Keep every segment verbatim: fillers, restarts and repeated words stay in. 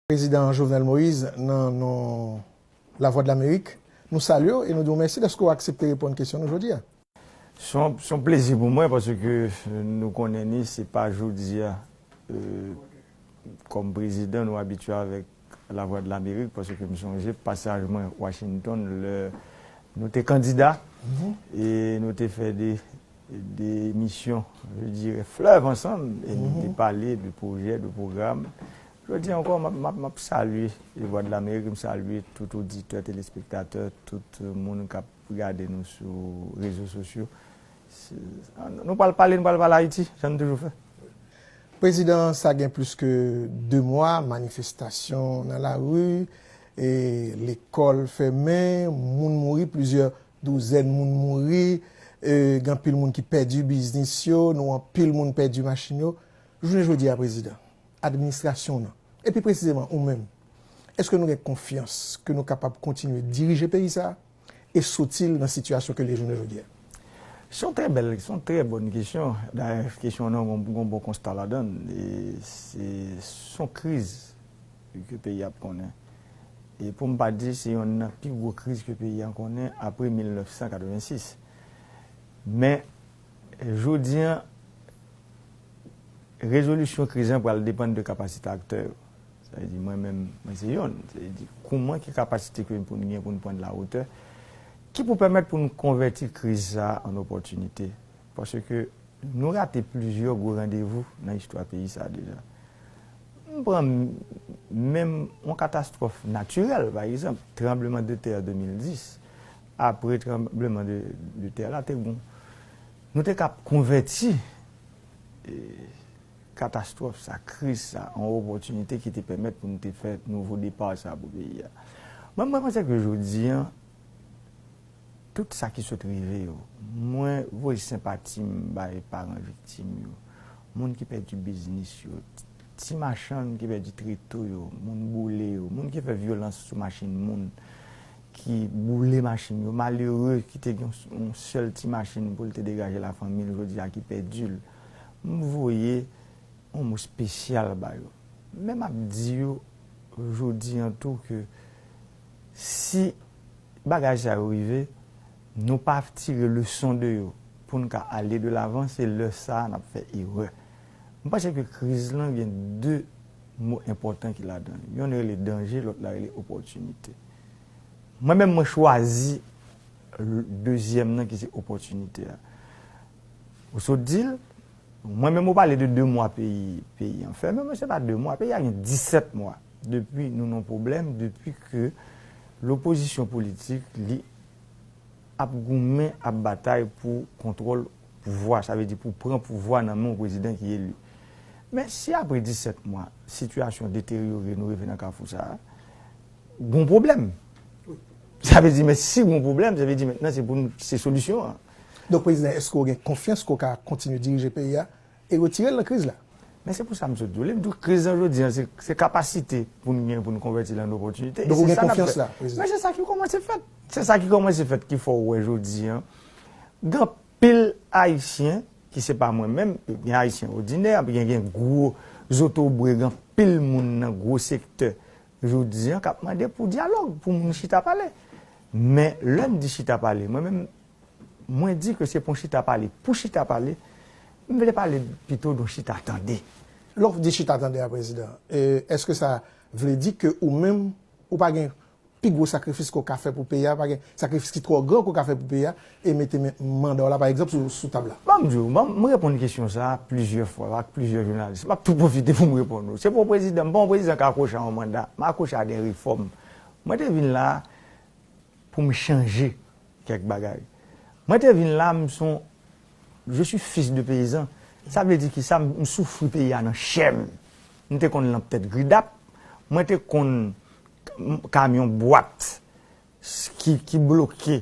Prezidan Jovenel Moïse, nan non Lavwadlamerik, nou salye w e nou di w mèsi dèske w aksepte reponn kesyon nou jodi a. Se yon, se yon plezi pou mwen paske nou konnen ni se pa jodi a, euh, kòm prezidan nou abitye avèk Lavwadlamerik paske m sonje pasaj mwen Washington lè nou te kandida e nou te fè de, de emisyon, je dirais, fleuve ansanm e nou te pale de pwojè, de pwogram. Jodi a ankò, m ap, m ap, m ap salye Lavwadlamerik, m salye tout oditè, telespektatè, tout moun k ap gade nou sou rezo sosyo. Se, nou pral pale, nou pral pale Ayiti, jan nou toujou fè. Prezidan, sa gen plis ke de mwa, manifestasyon nan lari, e lekòl fèmen, moun mouri, plizyè douzèn moun mouri, e gen anpil moun ki pèdi biznis yo, nou anpil moun pèdi machin yo. Jounen jodi a, Prezidan, administrasyon w nan, epi presizeman ou menm, èske nou gen konfyans ke nou kapab kontinye dirije peyi sa a e soti l nan sitiyasyon ke l ye jounen jodi a? Se yon trè bèl, se yon trè bòn kesyon. Dayè, kesyon an nan gon, gon bon konsta ladan l. E se, se yon kriz ke peyi a ap konnen. E pou m pa di, se yonn nan pi gwo kriz ke peyi a konnen apre mil nèf san katrevensis. Men, jodi a, rezolisyon kriz lan pral depann de kapasite aktè yo. Sa vle di, mwen menm, mwen se yonn. Sa vle di, kouman, ki kapasite ke pou n gen pou n pran de la hauteur, ki pou pèmèt pou n konvèti kriz sa a an opòtinite. Paske nou rate plizyè gwo randevou nan istwa peyi sa a deja. M pran m-, menm yon katastwòf natirèl, pa egzanp, tranbleman de tè de mil dis, apre tranbleman de, de tè la, te gon, nou te kab konvèti, e, katastwòf sa, kriz sa, an opòtinite ki te pèmèt pou n te fè nouvo depa sa pou peyi a. Mwen, mwen panse ke jodi a, tout sa ki sot rive yo, mwen voye senpati m bay paran viktim yo, moun ki pèdi biznis yo, ti machann ki pèdi treto yo, moun boule yo, moun ki fè vyolans sou machin moun, ki boule machin yo, malere ki te gen yon, yon sèl ti machin pou l te degaje lafanmi l, jodi a ki pèdi l. M voye yon mo espesyal ba yo. Men m ap di yo jodi an tou ke si bagay sa yo rive, nou pa tire leson de yo pou n ka ale de lavan, se lè sa a n ap fè erè. M panse ke kriz lan gen de mo enpòtan ki ladan l. Yonn rele danje, lòt la rele opòtinite. Mwen menm, mwen chwazi l-, dezyèm nan ki se opòtinite a. Ou sot di l, mwen menm ou pale de de mwa peyi, peyi an fèmen, men se pa de mwa, peyi a gen disèt mwa depi nou nan pwoblèm, depi ke lopozisyon politik li ap goumen, ap batay pou kontwòl pouvwa, sa vle di pou pran pouvwa nan men yon prezidan ki eli. Men si apre disèt mwa, sitiyasyon deteryore, nou rive nan kafou sa a, gon pwoblèm. Sa vle di, men si gon pwoblèm, sa vle di mentnan se pou n, se solisyon an. Donk, Prezidan, èske w gen konfyans ke w ka kontinye dirije peyi a e retire l nan kriz la? Men se pou sa m sot di w. Lè m di w kriz lan jodi a, se, se kapasite pou n gen pou n konvèti l an opòtinite. Donk, ou gen konfyans la, Prezidan? Men se sa ki kòmanse fèt. Se sa ki kòmanse fèt ki fè w wè jodi a, gen anpil Ayisyen, ki se pa mwen menm, gen Ayisyen òdinè, gen, gen gwo zotobre, gen anpil moun nan gwo sektè jodi a k ap mande pou dyalòg, pou moun chita pale. Men lè m di chita pale, mwen menm, mwen di ke se pou yon chita pale, pou chita pale, m vle pale pito de yon chita tande. Lè w di chita tande a, Prezidan, e, èske sa vle di ke ou menm, ou pa gen pi gwo sakrifis ke w ka fè pou peyi a, pa gen sakrifis ki twò gran ke w ka fè pou peyi a, e mete men, manda w la, pa egzanp, sou, sou tab la? Ban m di w, ban m, m reponn kesyon sa a plizyè fwa, ak plizyè jounalis. M ap tou pwofite pou m reponn ou. Se pa yon prezidan, m pa yon prezidan k akwoche a yon manda, m akwoche a de refòm. Mwen te vin la a, pou m chanje kèk bagay. Mwen te vin la, m se yon, je suis fils de paysan. Sa vle di ki sa? M, m soufri peyi a nan chè m. M te konn lanp tèt gridap, mwen te konn k-, m-, kamyon bwat s-, ki, ki bloke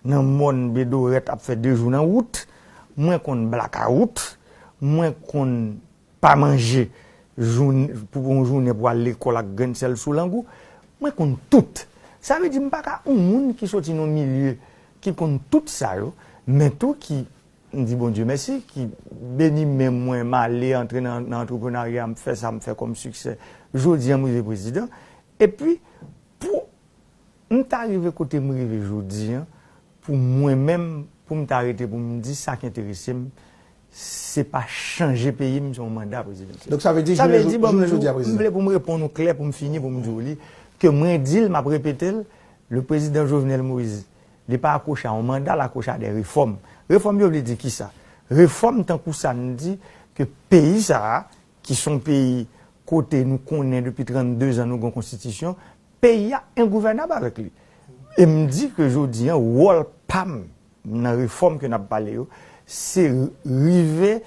nan mòn Bedorèt ap fè de jou nan wout, mwen konn blakawout, mwen konn pa manje joun-, pou yon jounen pou al lekòl ak grenn sèl sou lang ou. Mwen konn tout. Sa vle di m pa ka yon moun ki soti nan yon milye ki konn tout sa yo, men tou ki m di Bondye mèsi, ki beni men mwen, m ale antre nan, nan antreprenarya, m fè sa m fè kòm siksè. Jodi a, m rive prezidan. Epi, pou m ta rive kote m rive jodi a, pou mwen menm, pou m ta rete pou m di sa ki enterese m, se pa chanje peyi m, se yon manda prezidansyèl. Donk, sa vle di, sa vle di, bon, jounen jodi a, prezidan, m vle pou m reponn ou klè, pou m fini, pou m di w li, ke mwen di l, m ap repete l, le prezidan Jovenel Moïse, li pa akwoche a yon manda, l akwoche a de refòm. Refòm yo vle di kisa? Refòm tankou sa n di ke peyi sa a, ki se yon peyi kote nou konnen depi trannde zan nou gen yon konstitisyon, peyi a engouvènab avèk li. E m di ke jodi a, wòl pa m nan refòm ke n ap pale yo, se rive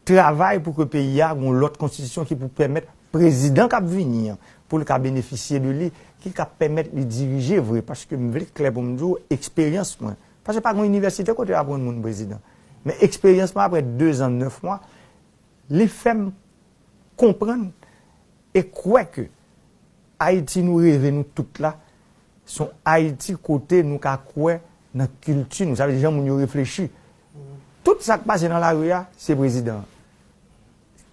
travay pou ke peyi a gen yon lòt konstitisyon ki pou pèmèt prezidan k ap vini an, pou l ka benefisye de li, ki ka pèmèt li dirije vre, paske m vle klè pou m di w, eksperyans mwen. Paske pa gen yon inivèsite kote yo aprann moun prezidan. Men eksperyans mwen apre de zan, nèf mwa, li fè m konprann e kwè ke Ayiti nou reve nou tout la, se yon Ayiti kote nou ka kwè nan kilti nou. Sa vle di jan moun yo reflechi. Tout sa k pase nan lari a, se prezidan an.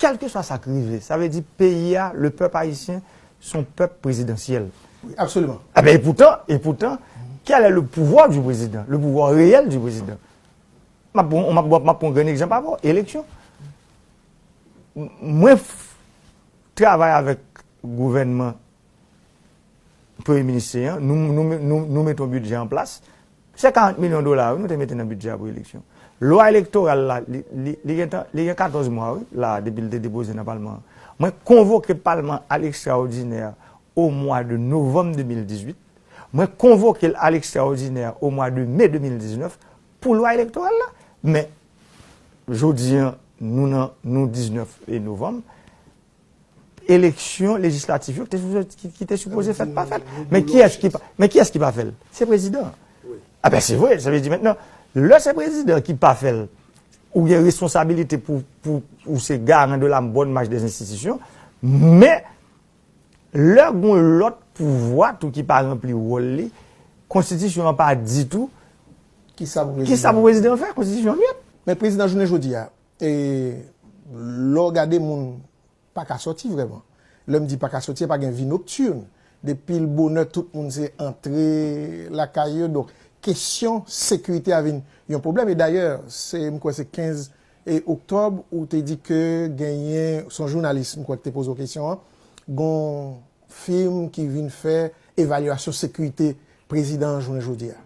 Kèlkeswa sa k rive, sa vle di peyi a, le peuple haïtien, se yon pèp prezidansyèl. Wi, absoliman. Eben, e poutan, e poutan, quel est le pouvoir du président? Le pouvoir réel du président. M ap pran, m ap, m ap pran grenn egzanp avè w, eleksyon. M-, mwen f-, travay avèk gouvènman premye minis an, nou, nou, nou, nou mete yon bidjè an plas. Se karant milyon dola, wi, nou te mete nan bidjè a pou eleksyon. Lwa elektoral la, li, li, li gen tan, li gen katòz mwa, wi, la, depi l te depoze nan palman an. Mwen konvoke palman a lekstraòdinè o mwa de novanm de mil dizuit. Mwen konvoke l a lekstraòdinè o mwa de me de mil diznèf pou lwa elektoral la. Men, jodi a, nou nan, nou diznèf novanm, eleksyon lejislatif yo ki te sipoze, ki, ki te sipoze fèt pa fèt. Men kiyès ki pa, men kiyès ki pa fè l? Se prezidan an. Wi. A ben, se vre, sa vle di mentnan, lè se prezidan ki pa fè l, ou gen responsabilite pou, pou, ou se garan de la bonne marche des institutions, men lè gon lòt pouvwa tou ki pa ranpli wòl li, konstitisyon an pa di tou kisa pou prezidan, kisa pou prezidan fè, konstitisyon an myèt. Men prezidan jounen jodi a, e, lè w gade moun pa ka sòti vrèman. Lè m di pa ka sòti, pa gen vi noktin. Depi l bonè, tout moun se antre lakay yo. Donk, kesyon sekirite a vin yon pwoblèm. E dayè, se, m kwè se kenz e oktòb, ou te di ke genyen, se yon jounalis, m kwè, ki te poze w kesyon an, gon fim ki vin fè evalyasyon sekirite prezidan an jounen jodi a.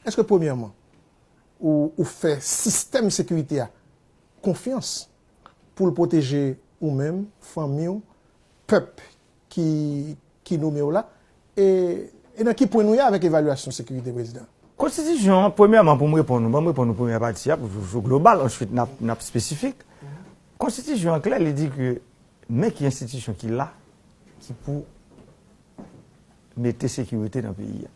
Èske, premyèman, ou, ou fè sistèm sekirite a konfyans pou l pwoteje ou menm, fanmi w, pèp ki, ki nome w la? E, e nan ki pwen nou ye avèk evalyasyon sekirite prezidan? Konstitisyon an, premyèman, pou m reponn ou, ban m reponn ou premyè pati a, pou, pou global, answit n ap, n ap espesifik. Konstitisyon an klè, li di ke men ki enstitisyon ki la, ki pou mete sekirite nan peyi a.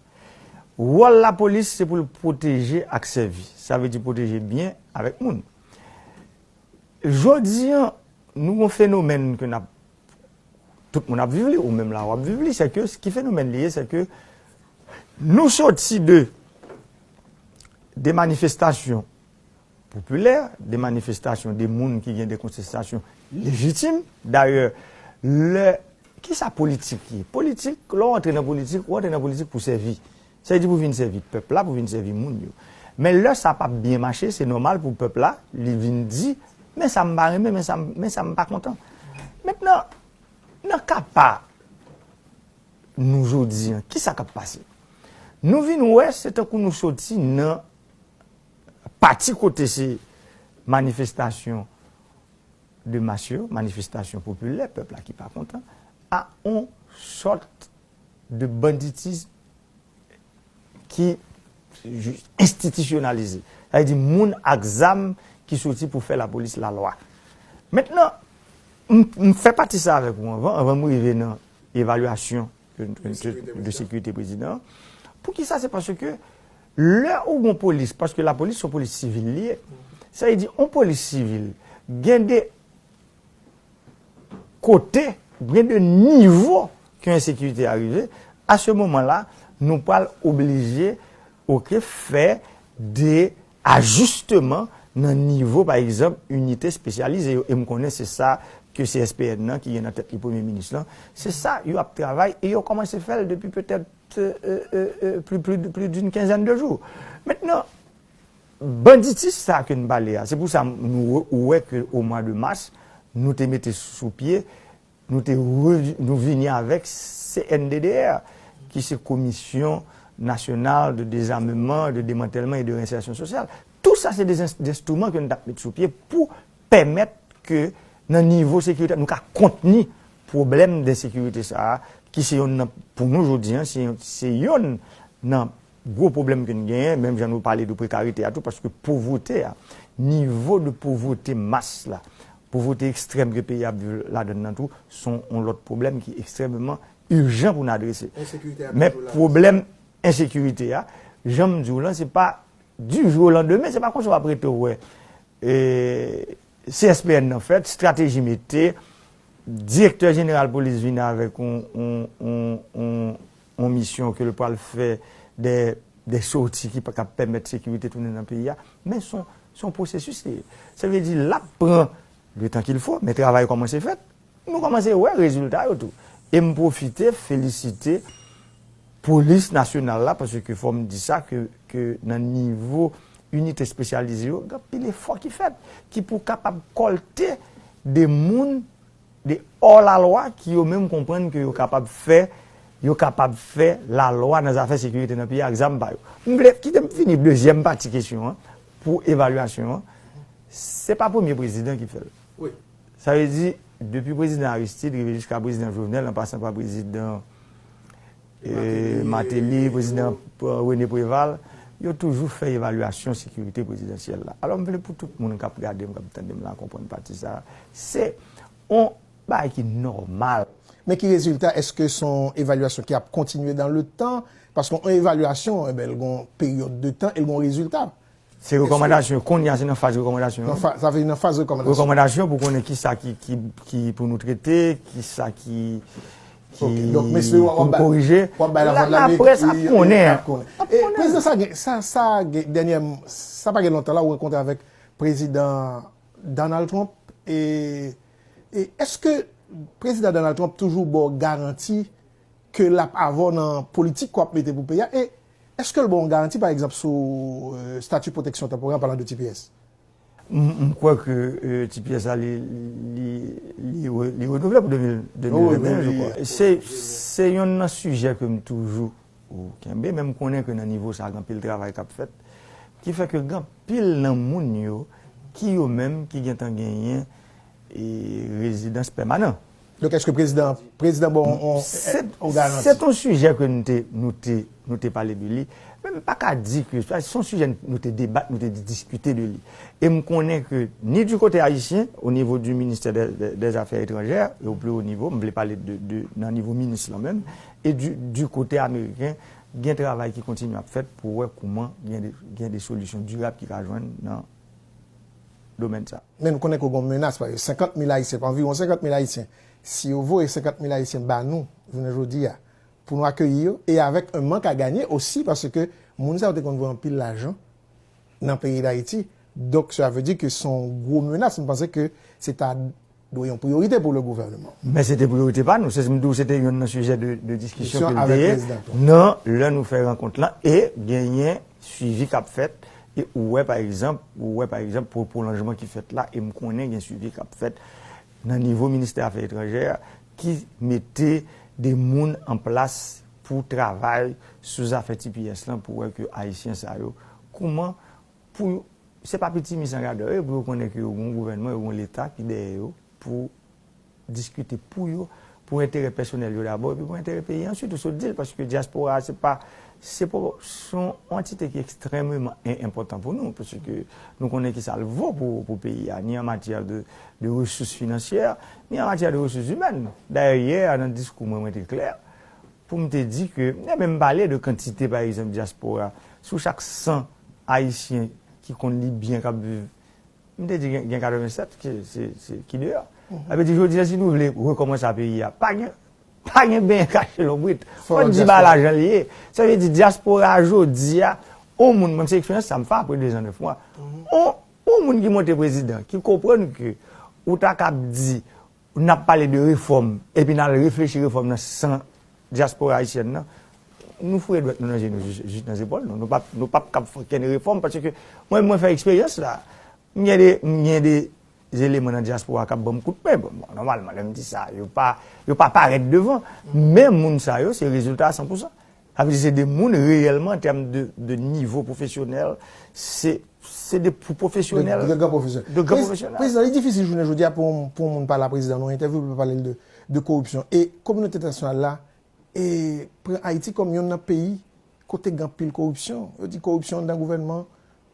Wòl lapolis, se pou l pwoteje ak sèvi. Sa vle di pwoteje byen avèk moun. Jodi a, nou gon fenomèn ke n ap, tout moun ap viv li, ou menm la w ap viv li, se ke, ki fenomèn li ye, se ke nou soti de, de manifestasyon popilè, de manifestasyon de moun ki gen de kontestasyon lejitim. Dayè, lè, kisa politik ye? Politik, lè w antre nan politik, ou antre nan politik pou sèvi. Sa vle di pou vin sèvi pèp la, pou vin sèvi moun yo. Men lè sa p ap byen mache, se nòmal pou pèp la, li vin di, men sa m pa renmen, men sa m, men sa m pa kontan. Mentnan, nan ka pa nou jodi a, kisa k ap pase? Nou vin wè, se tankou nou soti nan pati kote se manifestasyon de mas yo, manifestasyon popilè, pèp la ki pa kontan, a on sòt de banditis ki enstitisyonalize. Sa vle di moun ak zam ki soti pou fè lapolis lalwa. Mentnan, m, m fè pati sa avèk ou anvan, anvan m rive nan evalyasyon de, de, de, de sekirite prezidan an. Poukisa? Se paske lè ou gon polis, paske lapolis se yon polis sivil li ye, sa vle di yon polis sivil gen de kote, gen de nivo ke ensekirite a rive, a se moman la, nou pral oblije, oke, fè de ajisteman nan nivo, pa egzanp, inite espesyalize yo. E m konnen se sa ke C S P N nan, ki gen nan tèt li premye minis lan, se sa yo ap travay e yo kòmanse fè l depi petèt, euh, euh, euh, euh, pli, pli, pli d'une quinzaine de jours. Mentnan, banditis sa ke n pale a, se pou sa nou, ou wè ke o mwa de mas, nou te mete sou pye, nou te revi-, nou vini avèk C N D D R, ki se Commission Nationale de Désarmement, de Démantèlement et de Réinsertion Sociale. Tou sa se de enstriman ke nou t ap met sou pye pou pèmèt ke nan nivo sekirite, nou ka kontni pwoblèm de ensekirite sa a, ki se yonn nan, pou nou jodi a, se, se yonn nan gwo pwoblèm ke n genyen, menm jan nou pale de prekarite a tou, paske povrete a, nivo de povrete mas la, povrete ekstrèm ke peyi a ap viv ladann nan tou, se yon lòt pwoblèm ki ekstrèmeman ijan pou n adrese. Men pwoblèm ensekirite a, jan m di w lan, se pa du jour au lendemain, se pa konsa w ap rete wè, e, C S P N nan fèt, estrateji mete, direktè jeneral polis vin avèk yon, yon, yon, yon, yon misyon ke l pral fè de, de sòti ki p-, k ap pèmèt sekirite tounen nan peyi a. Men se yon, se yon pwosesis li ye. Sa vle di, l ap pran le tan qu'il faut, men travay kòmanse fèt. Nou kòmanse wè rezilta yo tou. E m pwofite felisite polis nasyonal la, paske fò m di sa, ke, ke nan nivo inite espesyalize yo, gen anpil efò ki fèt, ki pou kapab kòlte de moun de hors la loi, ki yo menm konprann ke yo kapab fè, yo kapab fè lalwa nan zafè sekirite nan peyi a ak zam pa yo. M vle, kite m fini dezyèm pati kesyon an, pou evalyasyon an. Se pa premye prezidan ki fè l. Wi. Sa vle di, depi prezidan Aristide rive jiska prezidan Jovenel, an pasan pa prezidan, e, Martelly, prezidan, e, René Préval, yo toujou fè evalyasyon sekirite prezidansyèl la. Alò, m vle pou tout moun k ap gade m, k ap tande m la, konprann pati sa a. Se yon bagay ki nòmal. Men ki rezilta, èske se yon evalyasyon ki ap kontinye dans le temps? Paske yon evalyasyon, e ben, l gen yon peryòd de tan e l gen yon rezilta. Se rekòmandasyon. Kounye a, se nan faz rekòmandasyon an. Nan fa-, sa vle di nan faz rekòmandasyon. Rekòmandasyon pou konnen ki sa ki, ki, ki pou nou trete, ki sa ki, ki pou nou korije. Ok. Donk, mesye, w ap, w ap bay, w ap bay lavwadlamerik, laprès ap konnen. Ap konnen. E, prezidan, sa gen, sa, sa gen, dènyè, sa pa gen lontan la, ou rankontre avèk prezidan Donald Trump. E, e èske prezidan Donald Trump toujou ba w garanti ke l ap avè w nan politik ke w ap mete pou peyi a? E èske l ba w yon garanti, pa egzanp, sou, e, estati pwoteksyon tanporè an palan de T P S? M, m kwè ke, e, T P S la, li, li, li re-, li renouvle pou de mil, de mil venteyen, je crois. Se, se yonn nan sijè ke m toujou kenbe, men m konnen ke nan nivo sa a, gen anpil travay k ap fèt, ki fè ke gen anpil nan moun yo, ki yo menm, ki gentan genyen, e, rezidans pèmanan. Donk, èske prezidan, prezidan ba w yon, yon, se, yon garanti? Se yon sijè ke nou te, nou te, nou te pale de li. Men m pa ka di ke, se yon sijè nou te debat, nou te diskite de li. E m konnen ke ni du kote ayisyen, o nivo du ministè dè, dè, dè zafè etranjè, e o pli o nivo, m vle pale de, de, nan nivo minis lan menm, e du, du kote ameriken, gen travay ki kontinye ap fèt pou wè kouman gen de, gen de solisyon dirab ki ka jwenn nan domèn sa. Men nou konnen ke gen yon menas, paske senkant mil Ayisyen, anviwon senkant mil Ayisyen, si yo voye senkant mil Ayisyen ba nou, jounen jodi a, pou nou akeyi yo, e avèk un manque à gagner aussi, paske moun sa yo te konn voye anpil lajan nan peyi Dayiti. Donk, sa vle di ke se yon gwo menas. M panse ke se ta dwe yon priyorite pou le gouvèneman. Men se te priyorite pa nou. Se, m di w, se te yonn nan sijè de, de diskisyon ke l te ye. Diskisyon avèk prezidan Trump. Nan lè nou fè rankont lan, e genyen swivi k ap fèt, e ou wè, pa egzanp, ou wè, pa egzanp, pwo-, pwolonjman ki fèt la, e m konnen gen swivi k ap fèt nan nivo ministè afè etranjè, ki mete de moun an plas pou travay sou zafè T P S lan, pou wè ke ayisyen sa yo, kouman pou, se pa piti mis an gadò yo, pou yo konnen ke yo gen yon gouvènman, yo gen yon leta ki dèyè yo pou diskite pou yo, pou enterè pèsonèl yo dabò, epi pou enterè peyi a answit, ou sot di l, paske dyaspora a, se pa, se pa, se yon antite ki ekstrèmeman en-, enpòtan pou nou, paske nou konnen ki sa l vo pou, pou peyi a, ni an matyè de, de resous finansyè, ni an matyè de resous imèn. Dayè, yè a, nan diskou mwen, mwen te klè, pou m te di ke, e menm pale de kantite, pa egzanp, dyaspora, sou chak san ayisyen ki konn li byen, k ap viv, m te di gen, gen katrevennsèt ki, se, se, ki deyò. Sa vle di, jodi a, si nou vle rekòmanse peyi a, pa gen, pa gen benyen kache lonbrit. Fò di bagay la jan l ye. Sa vle di, dyaspora a jodi a, on moun, mwen, se eksperyans sa m fè apre de zan, nèf mwa. On, Yon moun ki monte prezidan, ki konprann ke ou ta kab di, n ap pale de refòm, epi n al reflechi refòm nan san dyaspora ayisyèn nan, nou foure dwèt nou nan je nou jis, jis nan zepòl nou. Nou p ap, nou p ap kab fè okenn refòm, paske mwen, mwen fè eksperyans la. M gen de, m gen de eleman nan dyaspora k ap ban m kout men. Bon, bon, nòmalman, lè m di sa, yo pa, yo pa parèt devan. Men moun sa yo, se rezilta a san pou san. Sa vle di se de moun reyèlman an tèm de, de nivo pwofesyonèl, se, se de pwofesyonèl, de, de gran pwofesyonèl. De gran pwofesyonèl. Prezidan, li difisil jounen jodi a pou, pou yon moun pale a prezidan nan yon entèvyou, pou pale de, de koripsyon. E kominote entènasyonal la, e pran Ayiti kòm youn nan peyi kote gen anpil koripsyon. Yo di koripsyon anndan gouvènman,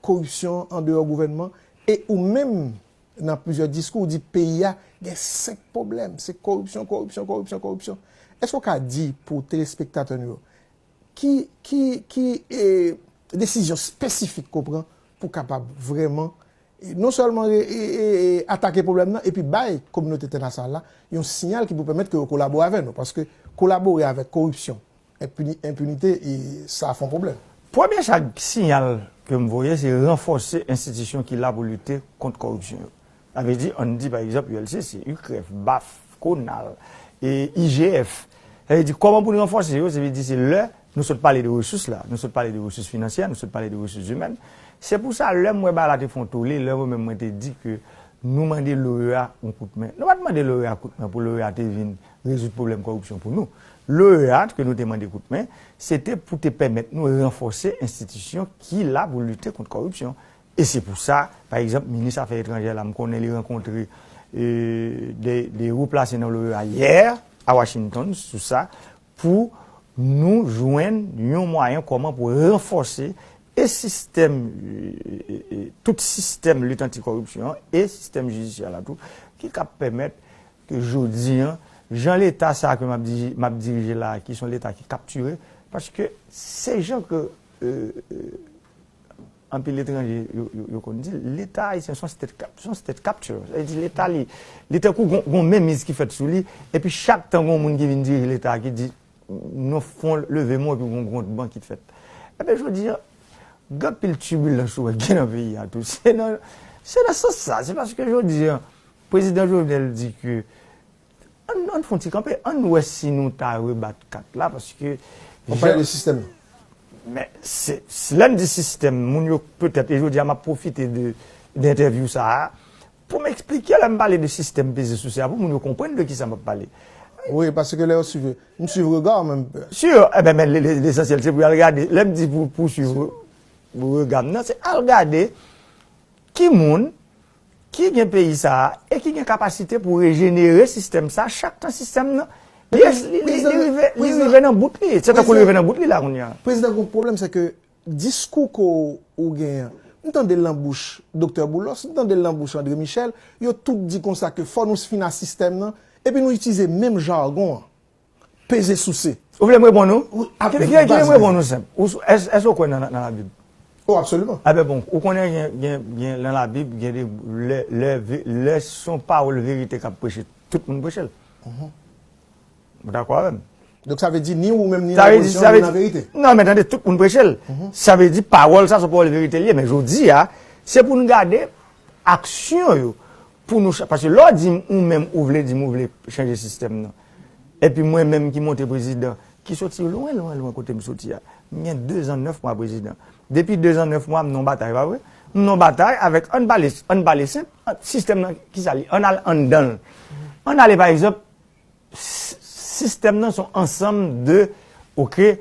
koripsyon andeyò gouvènman. E ou menm, nan plizyè diskou, ou di peyi a gen senk pwoblèm. Se koripsyon, koripsyon, koripsyon, koripsyon. Èske w ka di pou telespektatè nou yo, ki, ki, ki e, desizyon espesifik ke w pran pou kapab vrèman e, non sèlman e, e, e, e, atake pwoblèm nan, epi bay kominote entènasyonal la yon siyal ki pou pèmèt ke yo kolabore avè nou. Paske kolabore avèk koripsyon, enpini, enpinite, e, sa fè yon pwoblèm. Premye siyal ke m voye, se ranfòse enstitisyon ki la pou lite kont koripsyon yo. Sa vle di, ann di, pa egzanp, U L C C, U C R E F, baf, konal, e I G F. Sa vle di, kòman pou n ranfòse yo? Sa vle di, se lè nou sot pale de resous la, nou sot pale de resous finansyè, nou sot pale de resous imèn. Se pou sa, lè m wè bagay la te fè yon tole, lè mwen menm mwen te di ke nou mande l'O E A yon kout men. Nou pa t mande l'O E A kout men pou l'O E A te vin rezoud pwoblèm kòripsyon pou nou. L'O E A, ke nou te mande kout men, se te pou te pèmèt nou ranfòse enstitisyon ki la pou lite kont kòripsyon. E se pou sa, pa egzanp, minis afè etranjè la, m konnen li rankontre, e, de, de wo plase nan l'O E A yè a Washington sou sa, pou nou jwenn yon mwayen kòman pou ranfòse e sistèm, e, e, e, tout sistèm lit anti kòripsyon an e sistèm jidisyè la tou, ki kab pèmèt ke jodi an, jan Leta sa ke m ap di-, m ap dirije la, ki se yon Leta ki kaptire, paske se jan ke, e, e, anpil etranje yo, yo, yo konn di, Leta ayisyen se yon state cap-, se yon state capture. Sa vle di Leta li, li tankou gon, gon menmiz ki fèt sou li, epi chak tan gon moun ki vin dirije Leta ki di, nou fè yon leve men epi gon gwondman ki fèt. Ebyen, jodi a, gen anpil tibilans ou wè gen nan peyi a tou. Se nan, se nan sans sa, se paske jodi a, prezidan Jovenel di ke, ann, ann fè yon ti kanpe, ann wè si nou ta rebat kat la, paske... Ou pale de sistèm nan. Men, se, se, lè m di sistèm, moun yo petèt, e jodi a m ap pwofite de, de entèvyou sa a, pou m eksplike lè m pale de sistèm peze souse a, pou moun yo konprann de kisa m ap pale. Wi, paske lè yo swiv, m swiv rega w menm. Sure, e ben, men, le, le, lesansyèl, se pou y al gade. Lè m di pou, pou swiv re-, rega m nan, se al gade ki moun ki gen peyi sa a e ki gen kapasite pou rejenere sistèm sa a chak tan sistèm nan, li, li, li, li rive, li rive nan bout li. Se tankou li rive nan bout li la kounye a. Prezidan, gon pwoblèm, se ke diskou ke w genyen an, m tande l nan bouch Doktè Boulos, m tande l nan bouch André Michel, yo tout di konsa ke fò nou fin a sistèm nan, epi nou itilize menm jagon an, peze souse. Ou vle m reponn ou? Wi, ap... Kite, kite, kite m reponn ou senp. Ou, èske, èske w kwè nan, nan Labib? Oh, absoliman. A ben bon, ou konnen gen, gen, gen nan Labib, gen de, lè, lè, ve-, lè se yon pawòl verite k ap preche, tout moun preche l. Mhm. Ou dakò avè m? Donk, sa vle di ni ou menm, ni Labib, nou nan verite. Non, men tande, tout moun preche l. Mhm. Sa vle di, pawòl sa, se yon pawòl verite li ye, men jodi a, se pou n gade aksyon yo, pou nou cha-, paske lè w di m, ou menm, ou vle di m, ou vle chanje sistèm nan. Epi mwen menm ki monte prezidan, ki soti lwen, lwen, lwen kote m soti a. M gen de zan nèf mwa prezidan. Depi de zan nèf mwa, m nan yon batay, pa vre? M nan yon batay avèk, ann pale, ann pale senp, sistèm nan, kisa li? Ann al anndan l. Ann ale, pa egzanp, s-, sistèm nan se yon ansanm de, oke,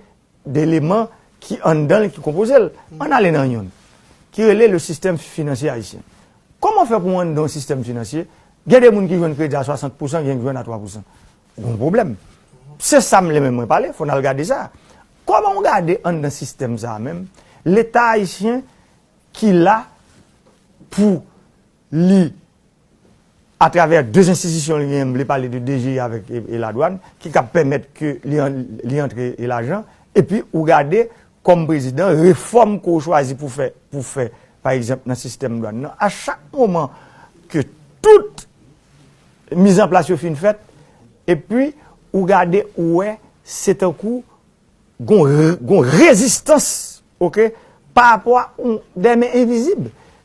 de eleman ki anndan l, ki konpoze l. Ann ale nan youn, ki rele le système financier haïtien. Kòman fè pou w anndan yon sistèm finansye, gen de moun ki jwenn kredi a swasant pousan, gen ki jwenn a twa pousan. Gon pwoblèm. Se sa m le menm mwen pale, fò n al gade sa. Kòman w gade anndan sistèm sa a menm, Leta ayisyen ki la pou li atravè de enstitisyon li genyen, m vle pale de D G I avèk e, e ladwàn, ki kab pèmèt ke li an-, li antre e lajan, epi ou gade kòm prezidan, refòm ke w chwazi pou fè, pou fè, pa egzanp, nan sistèm dwàn nan, a chak moman ke tout mizanplas yo fin fèt, epi ou gade, ou wè, se tankou gon re-, gon rezistans, oke, pa rapò a yon, de men envizib.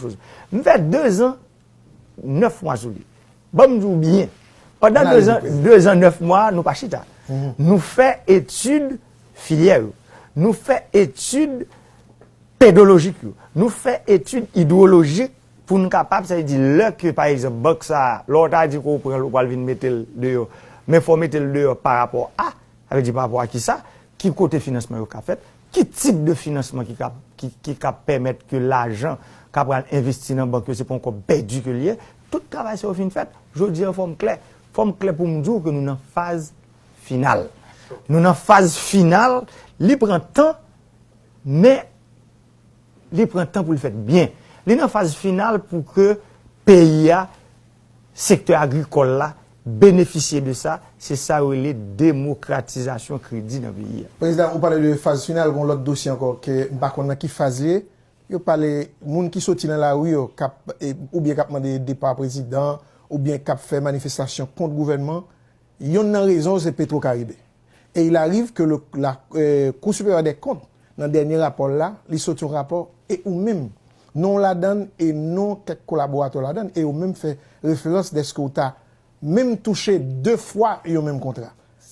choz. M fè dezan, nèf mwa sou li. Ban m di w byen. Pandan dezan, dezan, nèf mwa, nou pa chita. Nou fè etid filyè yo. Nou fè etid pedolojik yo. Nou fè etid idwolojik pou n kapab, sa vle di, lè ke, pa egzanp, bank sa a, lè w ta di ke w pran l, ou pral vin mete l deyò. Men fò w mete l deyò pa rapò a, sa vle di pa rapò a kisa, ki kote finansman yo ka fèt, ki tip de finansman ki ka, ki, ki ka pèmèt ke lajan k ap pral envesti nan bank yo, se pa yon kòb pèdi ke l ye. Tout travay sa yo fin fèt. Jodi a, fò m klè. Fò m klè pou m di w ke nou nan faz final. Nou nan faz final. Li pran tan, men li pran tan pou l fèt byen. Li nan faz final pou ke peyi a, sektè agrikòl la, benefisye de sa. Se sa yo rele demokratizasyon kredi nan peyi a. Prezidan, ou pale de faz final, gen lòt dosye ankò ke m pa konn nan ki faz li ye. Yo pale moun ki soti nan lari yo, k ap, e, oubyen k ap mande depa prezidan, oubyen k ap fè manifestasyon kont gouvènman. Yonn nan rezon yo se Petro Caribe. Et il arrive que le, la, euh, Cour supérieure des comptes, nan dènye rapò l la, li soti yon rapò, e ou menm, non w ladann e non kèk kolaboratè w ladann, e ou menm fè referans dèske w ta menm touche de fwa yon menm kontra.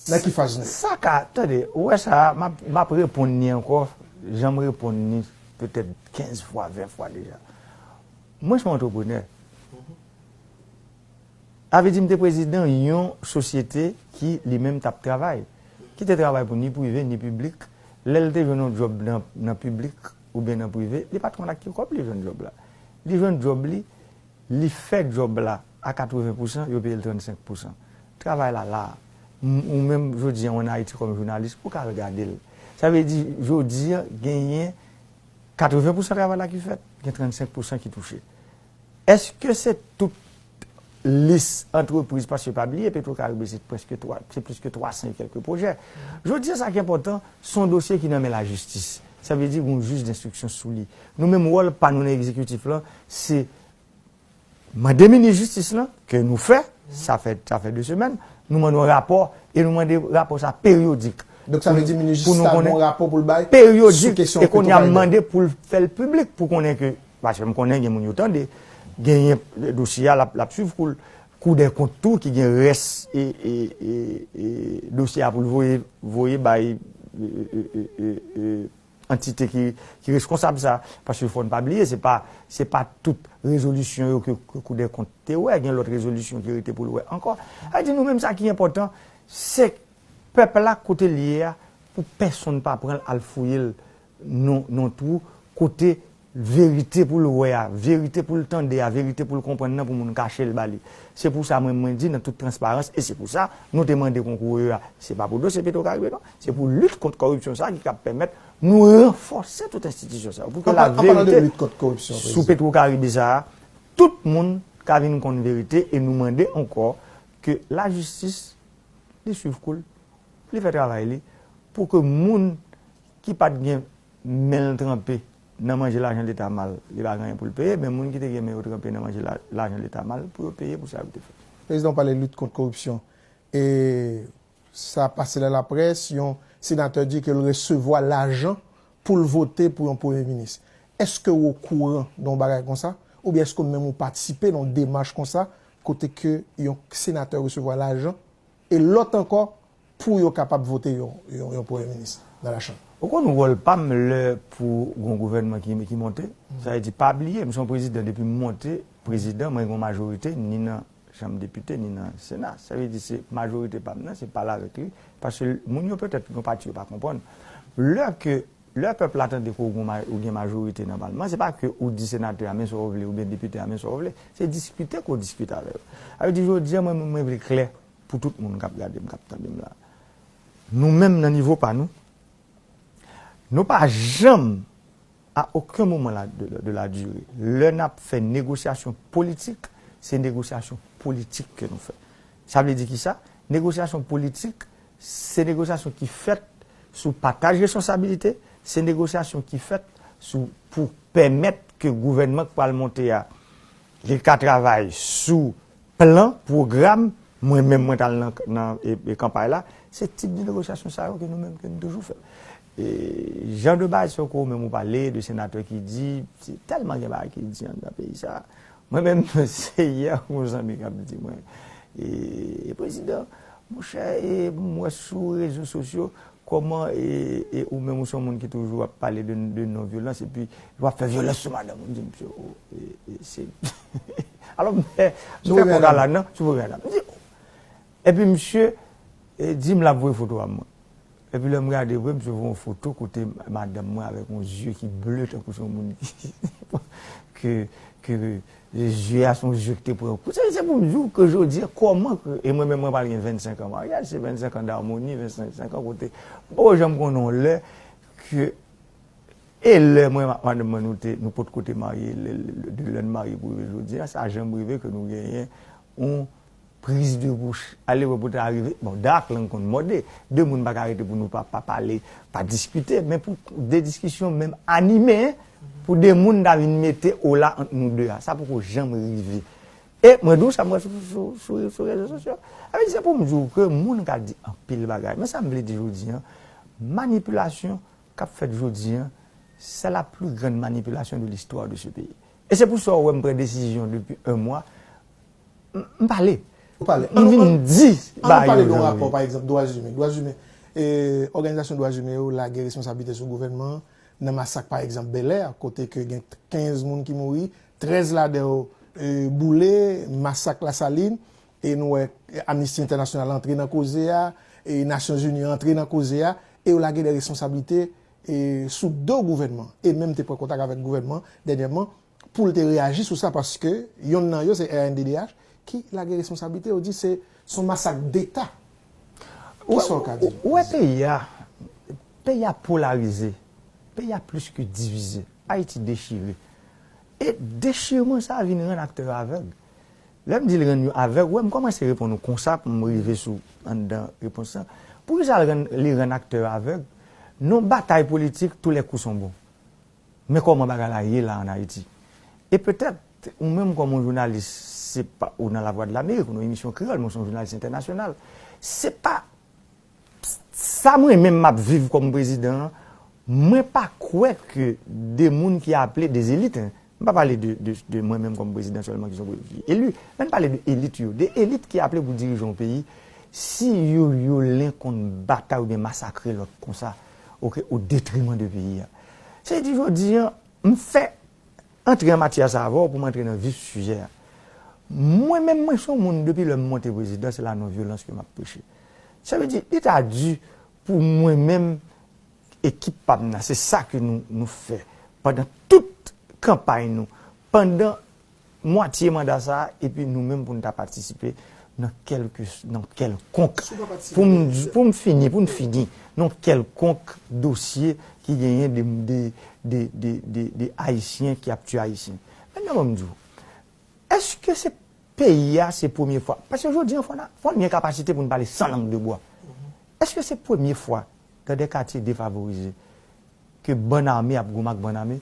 Nan ki faz nou ye? Sa ka, tande, ou wè sa a, m ap, m ap reponn ni ankò, jan m reponn ni petèt kenz fwa, ven fwa deja. Mwen se yon antreprenè. Sa vle di m te prezidan yon sosyete ki li menm t ap travay, ki te travay pou ni prive ni piblik. Lè l te jwenn yon djòb nan, nan piblik oubyen nan prive, li pa t konn ak ki kòb li jwenn djòb la. Li jwenn djòb li, li fè djòb la a katreven pousan, yo peye l trannsenk pousan. Travay la la. M, ou menm, jodi a, ann Ayiti kòm jounalis, ou ka al gade l. Sa vle di, jodi a, genyen katreven pousan travay la ki fèt, gen trannsenk pousan ki touche. Èske se tout lis antrepriz, paske pa bliye, Petro Caribe se prèske twa, se plis ke twa san e kèlke pwojè. Jodi a, sa ki enpòtan, se yon dosye ki nan men lajistis. Sa vle di, gen yon jij denstriksyon sou li. Nou menm, wòl pa nou nan egzekitif lan, se mande minis jistis lan, ke nou fè, sa fè, sa fè de semèn, nou mande yon rapò, e nou mande rapò sa peryodik. Donk, sa vle di minis jistis la gen yon rapò pou l bay sou kesyon Petro Caribe. Peryodik, e kounye a mande pou l fè l piblik, pou konnen ke, paske m konnen gen moun yo tande, genyen dosye a, l ap, l ap swiv kou l. Kou dè kont tou ki gen rès e, e, e, e dosye a pou l voye, voye bay, e, e, e, e, e, antite ki, ki reskonsab sa. Paske fò n pa bliye, se pa, se pa tout rezolisyon yo ke, ke Kou dè kont te wè, gen lòt rezolisyon ki rete pou l wè ankò. Sa vle di nou menm sa ki enpòtan, se pèp la kote l ye a, pou pèsonn pa pran l al fouye l nan, nan twou, kote verite pou l wè a, verite pou l tande a, verite pou l konprann nan pou moun kache l ba li. Se pou sa mwen, mwen di nan tout transparans, e se pou sa nou te mande konkou yo a. Se pa pou dosye Petwokaribe non, se pou lit kont kòripsyon sa ki kab pèmèt nou ranfòse tout enstitisyon sa yo. Pou ke la verite sou Petwokaribe sa a, tout moun ka vin konn verite e nou mande ankò ke lajistis li swiv kou l, li fè travay li, pou ke moun ki pa t gen men l tranpe nan manje lajan Leta mal, li pa gen anyen pou l peye, men moun ki te gen men yo tranpe nan manje la- lajan Leta mal, pou yo peye pou sa yo te fè. Prezidan, w pale lit kont koripsyon. E sa pase nan laprès, yon senatè di ke l resevwa lajan pou l vote pou yon premye minis. Èske w okouran de yon bagay konsa? Oubyen èske w menm ou patisipe nan yon demach konsa, kote ke yon senatè resevwa lajan e lòt ankò pou yo kapab vote yon, yon, yon premye minis nan lachanm? Ou konn wòl pa m lè pou gon gouvènman ki, ki monte. Sa vle di, pa bliye, m se yon prezidan depi m monte, prezidan, mwen gen yon majorite, ni nan chanm depite, ni nan sena. Sa vle di, se majorite pa m nan, se pale avèk li. Paske moun yo petèt, yon pati yo pa konprann. Lè ke, lè pèp la tande ke ou gen ma- ou gen majorite nan palman, se pa ke ou di senatè a men sa w vle, oubyen depite a men sa w vle. Se diskite ke w diskite avè yo. Sa vle di, jodi a, mwen, mwen vle klè pou tout moun k ap gade m, k ap tande m la. Nou menm nan nivo pa nou, nou pa janm, a okenn moman la, de, de la dire, lè n ap fè negosyasyon politik, se negosyasyon politik ke nou fè. Sa vle di kisa? Negosyasyon politik, se negosyasyon ki fèt sou pataj responsabilite, se negosyasyon ki fèt sou, pou pèmèt ke gouvènman k pral monte a, li ka travay sou plan, pwogram, mwen menm mwen t al nan, nan e, e kanpay la, se tip de negosyasyon sa yo ke nou menm ke nou toujou fè. E jan de bagay sa ke ou menm ou pale de senatè ki di, se tèlman gen bagay ki di anndan peyi sa. Mwen menm, se yè yon zanmi k ap di mwen, e, e prezidan, monchè, e m wè sou rezo sosyo, kòman, e, e ou menm ou se yon moun ki toujou ap pale de, de non vyolans, epi w ap fè vyolans sou madanm ou. M di, "Mesye, o, e, e, se." Alò, m fè, m fè kòk ala nan, sou premye dam. M di, o. Epi misye, e, di m l ap voye foto a mwen. Epi lè m gade vre, misye voye yon foto kote madanm mwen avèk yon zye ki ble tankou se yon moun ki, ke, ke zye a se yon zye ki te pran yon kou. Se, se pou m di w ke jodi a, kòman ke, e mwen menm mwen pral gen vennsenk an maryaj, se vennsenk an damoni, vennsenk an kote, m poko janm konnen yon lè ke, e lè mwen ak madanm mwen nou te, nou potko te marye, lè, lè, de lè n marye pou rive jodi a, sa janm rive ke nou genyen yon priz de bouch. Ale wè pou ta rive. Bon, dak lang konn mòde. De moun pa ka rete pou nou pa, pa pale, pa diskite, men pou de diskisyon menm anime, pou de moun ta vin mete ola ant nou de a. Sa poko janm rive. E mwen di w sa m wè sou, sou, sou, sou rezo sosyo. Sa vle di, se pou m di w ke moun ka di anpil bagay. Men sa m vle di jodi a, manipilasyon k ap fèt jodi a, c'est la plus grande manipulation de l'histoire de ce pays. E se pou sa w wè m pran desizyon depi un mwa, m, m pale. Ou pale. M vin di bagay yo jan m ye. Ann pale de yon rapò, pa egzanp, dwa imen. Dwa imen, e, òganizasyon dwa imen yo lage responsablite sou gouvènman an nan masak, pa egzanp, Bèlè a, kote ke gen kenz moun ki mouri, trèz ladan yo, e, boule, masak Lasalin, e nou wè, e, Amnesty International antre nan koze a, e Nasyonzini antre nan koze a, e yo lage de responsablite, e, sou do gouvènman, e menm te pran kontak avèk gouvènman dènyèman, pou l te reyaji sou sa, paske yonn nan yo, se R N D D H, ki lage responsablite, yo di se, se yon masak deta. Kisa w ka di? Ou wè peyi a, peyi a polarize, peyi a plis ke divize, Ayiti dechire. E dechirman sa a vin rann aktè yo avèg. Lè m di l rann yo avèg, wè m kòmanse reponn ou konsa pou m rive sou anndan repons lan. Poukisa l rann, li rann aktè yo avèg? Nan batay politik, tous les coups sont bons. Men kòman bagay la ye la ann Ayiti? E petèt, ou menm kòm yon jounalis, se pa, ou nan Lavwadlamerik, ou nan emisyon kreyòl, men w se yon jounalis entènasyonal. Se pa sa mwen menm m ap viv kòm prezidan an, mwen pa kwè ke de moun ki aple, de elit, en, m pa pale de, de, de mwen menm kòm prezidan sèlman ki se yon eli, men m pale de elit yo, de elit ki aple pou dirije yon peyi, si yo, yo lenkonn batay oubyen masakre lòt konsa, oke, o detriman de peyi a. Se di jodi a, m fè antre an matyè sa avè w pou m antre nan vif sijè a. Mwen menm, mwen se yon moun, depi lè m monte prezidan, se la non vyolans ke m ap preche. Sa vle di, li ta di pou mwen menm, ekip pa m nan, se sa ke nou, nou fè pandan tout kanpay nou pandan mwatye manda sa a, epi nou menm pou n ta patisipe nan kèlke, nan kèlkonk, pou m, pou m fini, pou n fini, nan kèlkonk dosye ki genyen de, de, de, de, de, de Ayisyen ki ap tiye Ayisyen. Mentnan, ban m di w, èske se peyi a, se premye fwa? Paske jodi an, fò n, fò n gen kapasite pou n pale san lang de bwa. Èske se premye fwa, dans des quartiers défavorisés, ke bann ame ap goumen ak bann ame?